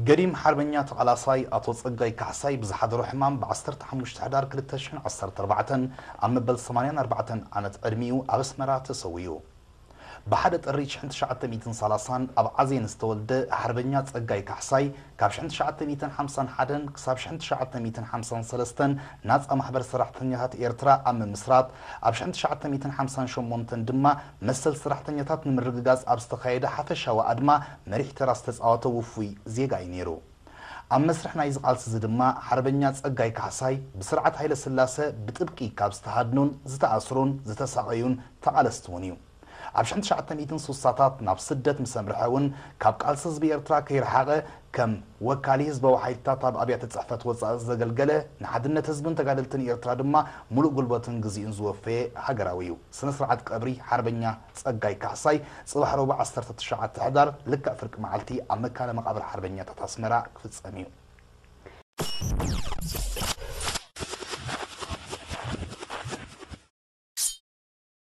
ገዲም ሓርበኛ ተቓላሳይ ኣቶ ጸጋይ ካሕሳይ ብዝሓደሮ ሕማም ብ15 ሕዳር ክልተ ሽሕን ዓሰርተ ኣርባዕተን ኣብ መበል ሰማንያን ኣርባዕተን ዓመት ዕድሚኡ ኣብ ኣስመራ ተሰዊኡ። ብሓደ ጥሪ ሽሕን ትሽዓተ ሚእትን ሰላሳን ኣብ ዓዜን ዝተወልደ ሓርበኛ ጸጋይ ካሕሳይ፣ ካብ ሽሕን ትሽዓተ ሚእትን ሓምሳን ሓደን ክሳብ ሽሕን ትሽዓተ ሚእትን ሓምሳን ሰለስተን ናጻ ማሕበር ሰራሕተኛታት ኤርትራ ኣብ ምምስራት፣ ኣብ ሽሕን ትሽዓተ ሚእትን ሓምሳን ሸሞንተን ድማ መሰል ሰራሕተኛታት ንምርግጋጽ ኣብ ዝተኻየደ ሓፈሻዊ ኣድማ መሪሕ ተራ ዝተጻወተ ውፉይ ዜጋ እዩ ነይሩ። ኣብ መስርሕ ናይዚ ቃልሲ እዚ ድማ ሓርበኛ ጸጋይ ካሕሳይ ብስርዓት ሃይለ ስላሰ ብጥብቂ ካብ ዝተሃድኑን ዝተኣስሩን ዝተሳቐዩን ተቓለስቲ እውን እዩ። ኣብ ሽሕን ትሽዓተ ሚእትን ስሳታት ናብ ስደት ምስ ኣምርሐ እውን ካብ ቃልሲ ህዝቢ ኤርትራ ከይረሓቐ ከም ወካሊ ህዝባዊ ሓይልታት ኣብ ኣብያተ ጽሕፈት ወጻኢ ዘገልገለ፣ ንሓድነት ህዝብን ተጋደልትን ኤርትራ ድማ ሙሉእ ጉልበቱን ግዜኡን ዝወፈየ ሃገራዊ እዩ። ስነ ስርዓት ቀብሪ ሓርበኛ ጸጋይ ካሕሳይ ጽባሕ ረቡዕ ዓሰርተ ትሽዓተ ሕዳር ልክዕ ፍርቂ መዓልቲ ኣብ መካነ መቓብር ሓርበኛታት ኣስመራ ክፍጸም እዩ።